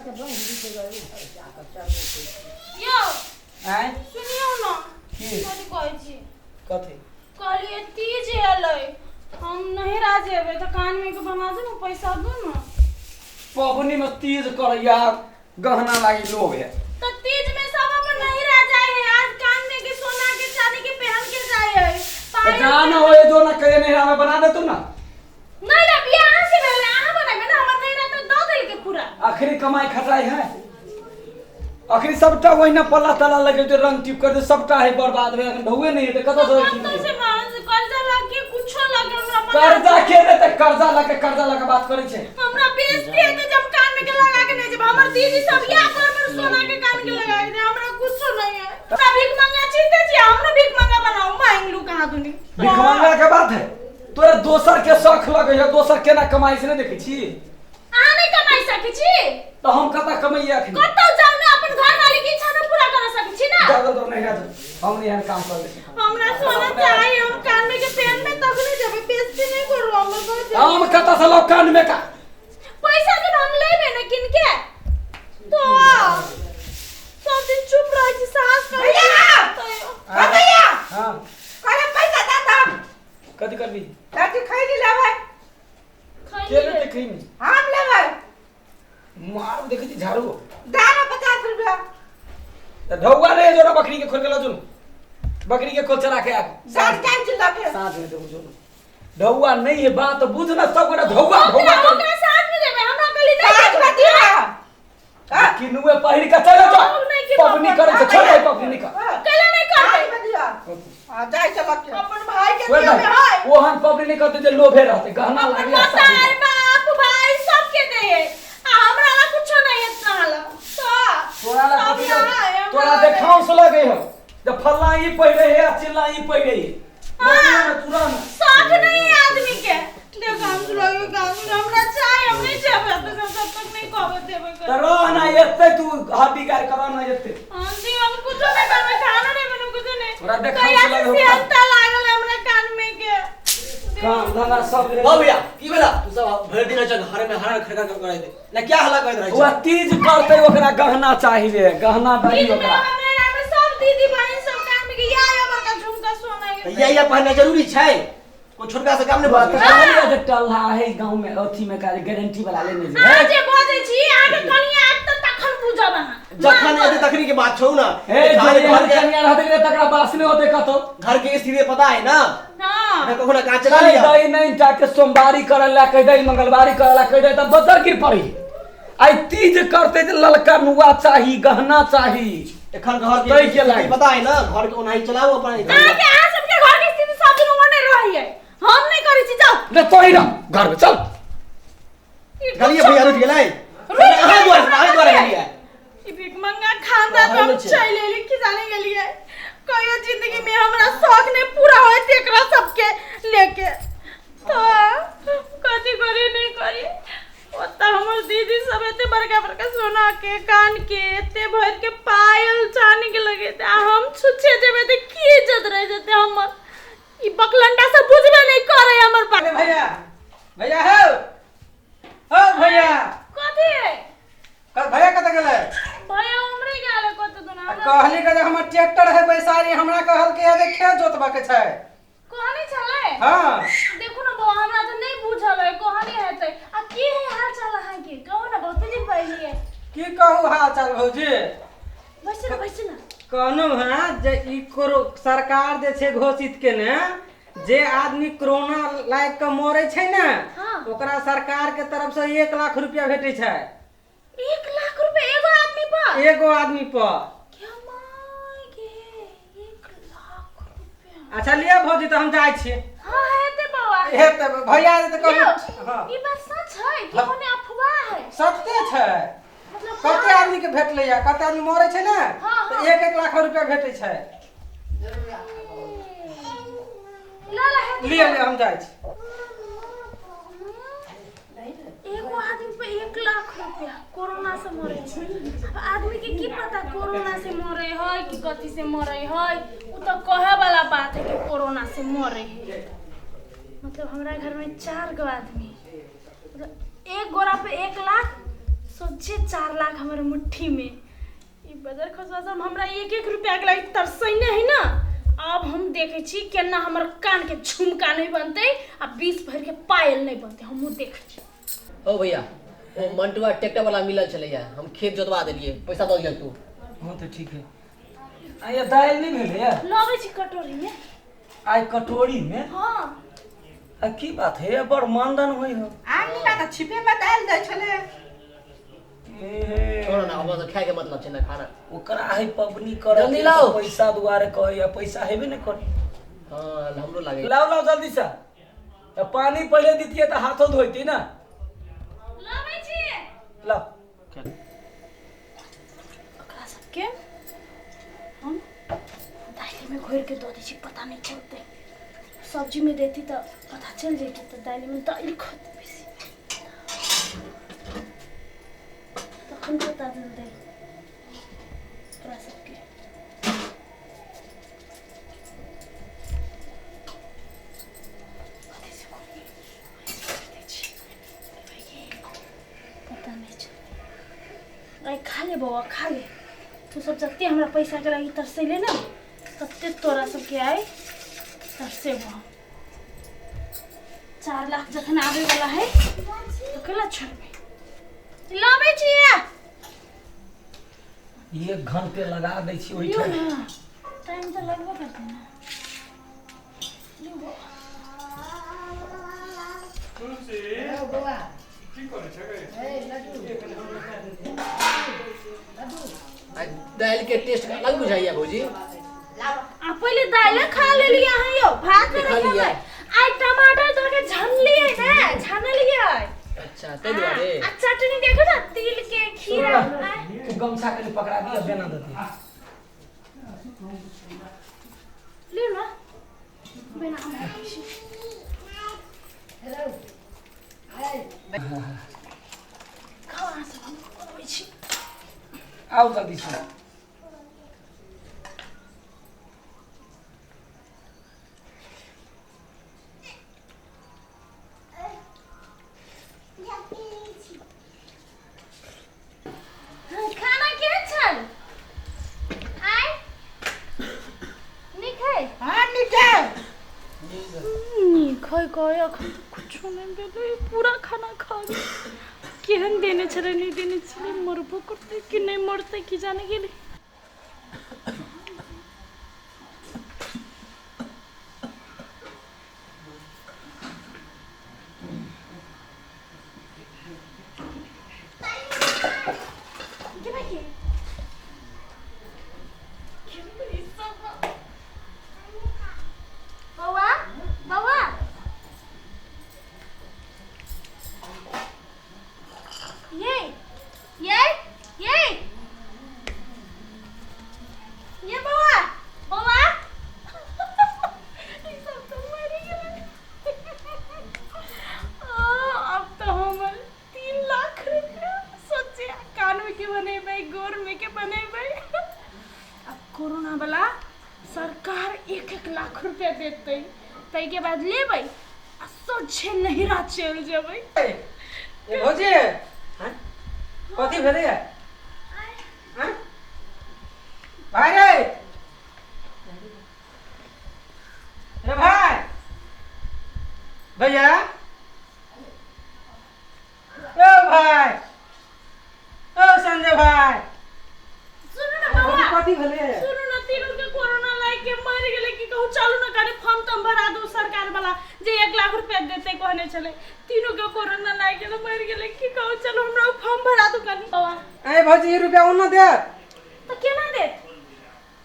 के बहिन बीत गई जा के चल। यौ। आँय? सुनियौ न। की? कथी कहै छी? कथी? कहलियै तीज एलै, हम नहिरा जेबै तऽ कानमे के बना दे ने, पैसा दू ने। पबनी में तीज करैया, गहना लागी लोभ है। तऽ तीज में सब अपन नहिरा जाइ है, आज कान में के सोना के चांदी के पहन के जाइ है। तो पायल। जान हो जो ना कहे नहीं हमें बना दे तू ना। नहीं ना, बियाह अहाँ से भेलै, अहाँ बनेबै ने। हमर नहिरा तऽ दऽ देलकै पूरा। आखिरी कमाई खटाई है, आखिरी सबटा ओहिना पल्ला तला लगे तो रंग टिप कर दे, सबटा है बर्बाद भे। अखन ढौए नहीं है तो कतऽ से? कतऽ से मांग? कर्जा लगे, कुछो लगे, हमरा बना। कर्जा के देते? कर्जा लके बात करै छै। हमरा बेइज्जती हेतै जब कान में के लगा के नहीं जेब। हमर दीदी सब या पर पर सोना के कान के लगा के दे, हमरा कुछो नहीं है। हमरा भीख मंगा चिंते छी, हमरा भीख मंगा बनाओ, मांग लू कहाँ दुनी। भिखमंगा के बात है तोरा, दोसर के शौख लगे है। दोसर केना कमाई से नहीं देखै छी? अहाँ नहीं कमाई सकै छी? तऽ हम कतऽ कमैया अखन? कतौ जाउ ने, अपन घर वाली के इच्छा तऽ पूरा कर सकै छी ना। जा जा नहीं जा, हम नहीं एहन काम कर दै। हमरा सोना चाही, हम कान में के पेन में तक नहीं जेबै। बेइज्जती नहीं करू हमर घर। हम कतऽ से लाउ कान में का? पैसा जब हम लेबै ने किन के तो सब दिन चुप रहै छी, साहस करै छी। भैया! तैयो। ओ भैया! हाँ। कहले पैसा दे तब। कथी करबी? कथी खैली लेबै। खैली के लेते लेबै। खैनी? हम लेबै। मार देखै छी झाड़ू। दे ना 50 रुपया। तऽ ढौआ नहीं जो ना, बकरी के खोल के लो जो, बकरी के खोल चला के आ। साँझ टाइम चिल्ला के। साँझ में देखो जो ढौआ नहीं है, बात बुझ ना, सब गोटा ढौआ ढौआ ओकरा कर। ओकरा साथ में देबै, हमरा कहली नहीं। साँझ में दिहा। हाँ? किनुए पहिर के चले जो। हम नहीं कि पबनी करे छै, छोड़ दे, पबनी कर। कैला नहीं साँझ करबै? में दिहा। हाँ, जाइ चलक के। अपन भाई के ओए दिया में भाई, है। ओहन पबनी नहीं करते जे लोभे रहते गहना अपन लागे। मताई बाप भाई सबके दे है, आ हमरा ला कुछो नहीं है इतना ला तो तोरा ला सब कथी? यहाँ है, हमरा तोरा ला देखाउस लगे हो जे फल्ला ई पहिरे है आ चिल्ला ई पहिरे है। हाँ। ना तुरंत शौक नहीं है आदमी के। देखो, हम लोग गाँव में हमरा चाहे, हम नहीं जेबै तो सब तब तक नहीं कहबै देबै। तऽ कर रह ना एते, तू हड्डी गाड़ कर ना एते। हम जी, हम कुछो नहीं करबै, खाना नहीं बनू, कुछो नहीं। तोरा देखाउस कहिया से लगे हो। सेहनता लागल है हमरा कान में के। काम धंधा सब हो भैया, की भेला? तू सब भरि दिन छै घर में हर खड़का कर दे ना, क्या हल्ला करैत रहै ओकरा छै? तीज करते, ओकरा गहना चाहिए, गहना दही तीज में ओकरा। हमरा में सब दीदी बहन सब कान में के या या बड़का झुमका सोना के। तऽ इएह पहनना जरूरी छै? कोई छोटका से काम नहीं भऽ सकै छै? कहलियै जे टल्हा है गाँव में, अथी में काज गारंटी वाला लेने जे। अहाँ जे बजै छी, अहाँके कनिया आयत तऽ तखन बुझब अहाँ। जखन एतै तखनी के बात छौ ना। हे घर जे एहन के कनिया रहतै रे, तकरा बास नहि होतै कतौ। घर के स्थिति पता है ना। हँ। कखनो काज चला कहि लिया। दै नहि जाके सोमवारी करऽ ला कहि दै, मंगलवारी करऽ ला कहि दै, तऽ बदर गिर पड़ी। आइ तीज करतै जे ललका नुआ चाही, गहना चाही। एखन घर के तै के स्थिति लागि। पता है ना, घर के ओनाही चलाऊ अपन। अहाँके, अहाँ सबके घर के स्थिति सब दिन ओहने रहैये, हम नहि करै छी, जाउ। ले तोही रह घर में, चल। ई गलिए कुछो- भैया रुकि गेलै। रुकि अहाँ गेलै, द्वारे, अहाँ द्वारे गेलियै। ई भिखमंगा खानदान रहल हम छै। चलि एली कि जाने गेलियै। कहियो जिंदगी में हमरा शौक नहीं पूरा होइत एकरा सबके लेके, तो कथी करी नहीं करी। ओतऽ हमर दीदी सब एते बड़का बड़का सोना के कान के, एते भरि के पायल चानी के लगेते, आ हम छुच्छे जेबै तऽ की इज्जत रहि जेतै हमर? ई बकलंडा सब बुझबे नहीं करे हमर बात। अरे भैया, भैया हो, हो भैया। कथी है? भैया कतऽ गेलै? भैया उमरे गेल कतऽ दुना। आ कहली के जे हमर ट्रैक्टर है बैसारी, हमरा कहलकै है जे खेत जोतबऽ के छै। कहने छलै? हाँ। देखू ने बौआ, हमरा तऽ नहि बुझल है, कहने हेतै। आ की है हाल चाल अहाँके? कहू ने, बहुते दिन पहिले। की कहू हाल चाल भौजी? बैसू ने, बैसू ने। कहलहुँ हँ जे ई कोरो सरकार जे छै घोषित केने, जे आदमी कोरोना लागि कऽ मरै छै ने, ओकरा सरकार के तरफ से 1 लाख रुपया भेटै छै। 1 लाख रुपए एगो आदमी पर? एगो आदमी पर। क्या माय गे, 1 लाख रुपया! अच्छा लिअ भौजी, तऽ हम जाइ छी। हाँ, हेतै बौआ। हे तऽ भैया जे तऽ यौ, कहू, हँ। ई बात सच है कि ओने अफवाह है? सत्य छै। मतलब कते आदमी के भेटलै या, कते आदमी मरै छै ने, हाँ। तऽ 1-1 लाख रुपया भेटै छै। ला ला, हेतै। लिअ लिअ, हम जाइ छी। एगो आदमी पे 1 लाख रुपया, कोरोना से मरे छै। अब आदमी के की पता कोरोना से मरे है कि कथी से मरे है? उ तो कहे वाला बात है कि कोरोना से मरे है। मतलब हमरा घर में चार गो आदमी, मतलब एक गोरा पे 1 लाख, सो सोचे 4 लाख हमर मुट्ठी में। ई बदर खसुआ सब हमरा एक एक रुपया के लागि तरसैने है ना। अब हम देखै छी केना हमर कान के झुमका नहीं बनतै आ 20 भर के पायल नहीं बनतै, हमहूँ देखै छी। ओ भैया, ओ मंटुआ ट्रैक्टर वाला मिलल छलैया, हम खेत जोतवा देलियै, पैसा दऽ दियह तू। हाँ, तऽ ठीक है। आ ये दालि नहि भेलैया? लबै छी कटोरी में। आइ कटोरी में? हाँ। आ की बात है, बड़ मानधन होइ हो। आम मिला तऽ छिपे में दालि दै छलै। ए, छोड़ो ना, हमरा तऽ खायके मतलब छै ने खाना। ओकरा है पबनी करे। जल्दी लाओ। पैसा दुआरे कहै, पैसा हेबे नहि करे। हाँ, हमरो लागे। लाओ लाओ जल्दी से, तऽ पानी पहिले दितियै तऽ हाथो धोइती ना। लबै छी। लाओ। ओकरा सबके हम दालिमे घोरि के दऽ दै छी, पता नहि चलतै। सब्जीमे देती तऽ पता चलि जैतै, तऽ दालिमे दालि खतै बेसी तखन पता चलतै ओकरा सबके। कथी से घोरि? ऐसे कर दै छी। पता नहि चलतै। अरे खा ले बौआ, खा ले। तू सब जते हमरा पैसा के लागि तरसैले ना, तते तोरा सबके आइ तरसेबो हम। 4 लाख जखन आबे वाला है तो केला छोड़बै? लाबै छियै। एक घंटे लगा दै छी लियौ ओहिठाम। ना, टाइम तऽ लगबे करतै ना। लियौ बौआ। तुलसी, की करै छै गे? आ दालि के टेस्ट अलग बुझाइया भौजी। आ पहिले दालि खा लेलियै अहाँ यौ, भात नहि खा लियै। खेबै? आइ टमाटर दऽ के झनलियै ने, छानलियै। अच्छा, ताहि दुआरे। आ चटनी देखो ना, तिल के खीरा। तू गमछा कनि पकड़ा दिअ, बेना देती। लियौ ना बेना, हम राखै छी। खाउ अहाँ सब, हम बनबै छी। आउ जल्दी से। खाना केहन छल आइ? नीक है? हाँ, नीक है। नीक है कहे, अखन तऽ कुछो नहि भेलै, पूरा खाना खा गेल। केहन देने छलै, नहि देने छलै, मरबो करतै कि नहि मरतै की जाने गेलै। के भाइ के? के सब? बौआ, बौआ, ये ये ये ये बौआ, बौआ, ई सब तऽ मरि गेलै। आ, अब तऽ हमर 3 लाख रुपया सोचे कानमे के बनेबै, गोरमे के बनेबै। अब कोरोना वाला सरकार 1-1 लाख रुपया देतै, ताहिके बाद लेबै आ सोझे नहिरा चलि जेबै। ए भौजी, हैं? कथी भेलैया, हैं? भाइ रे, रे भाइ, भैया, ओ भाइ, ओ संजय भाइ। सुनू ने भौजी, बौआ। कथी भेलैया? सुनू ने, तीनू के कोरोना लागि के मरि गेलै की कहू? चलू ने कनि फॉर्म तम भरा दू सरकार वाला, जे 1 लाख रुपया देतै कहने छलै। तीनू के कोरोना लागि गेलै, मरि गेलै की कहू? चलू, हमरा ओ फॉर्म भरा दू कनि बौआ। ए भौजी, ई रुपया ओना देत? तऽ केना देत?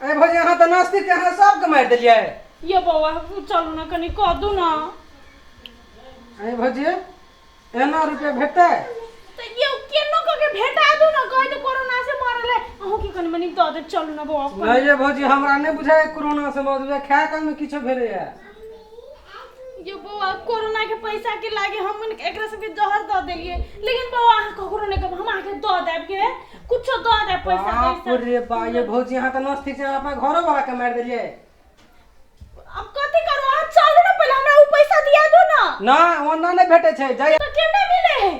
ए भौजी, अहाँ तऽ नास्तिक, अहाँ सबके मारि देलियै। ये बौआ, चलू ने कनि कऽ दू ने। ए भौजी, एना रुपया भेटतै? तऽ यौ, केनो कऽ के भेटा दू ने। कहै तऽ कोरोना से मरल है, अहूँ के कनि मनि दऽ देब। चलू ने बौआ। नहीं ये भौजी, हमरा नहि बुझाय कोरोना से मर, खाय के में किछो भेलैया। यो बौआ, कोरोना के पैसा के लागे हम एकरा सबके जहर दऽ देलियै, लेकिन बौआ, अहाँ ककरो नहि कहब, हम अहाँके दऽ देब के कुछो दऽ देब पैसा। बाप तैसा। रे बा, ये भौजी, अहाँ तऽ नास्तिक छै, अपना घरो वाला के मारि देलियै। अब कथी करू? अहाँ चलू ने, पहिले हमरा उ पैसा दिया दू ना। ना, ओना नहि भेटै छै। जय तऽ केना मिले है?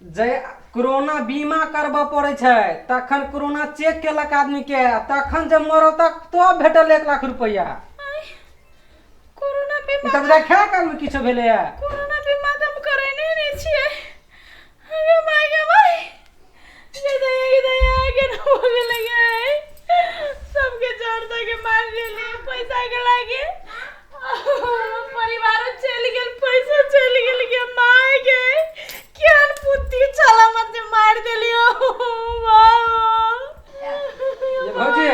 जय कोरोना बीमा करबऽ पड़ै छै, तखन कोरोना चेक केलक आदमी के, आ तखन जब मरल तक तब भेटल 1 लाख रुपैआ। कोरोना ई बीमा? तऽ बुझाइ खेला कालमे किछो भेलैया। कोरोना बीमा तऽ हम करेने नहि छियै। गे माय, गे माय, गे दया, गे दया, गे ना हो गेलै गे। सबके जड़ दऽ के मार देली पैसा के लागे। परिवारो चलि गेल, पैसो चलि गेल। गे माय गे, केहन बुद्धि छला मत जे मारि देलियो। ये भौजी,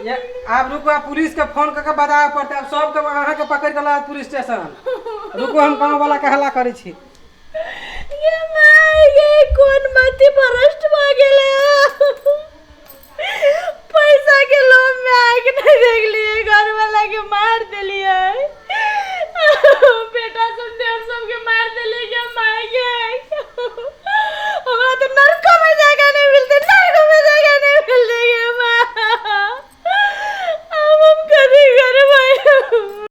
ये आब रुकू, आब पुलिस के फोन कऽ के बताबऽ पड़तै। आब सबके अहाँके पकड़ि कऽ लाओत पुलिस स्टेशन। रुकू, हम गाँव वाला के हल्ला करै छी। गे माय गे, कोन मति भ्रष्ट भऽ गेलै? पैसा के लोभ में आके नहीं देख लिए, घर वाला के मार देलिए, बेटा सब, देव सब के मार देलिए। गे माय गे।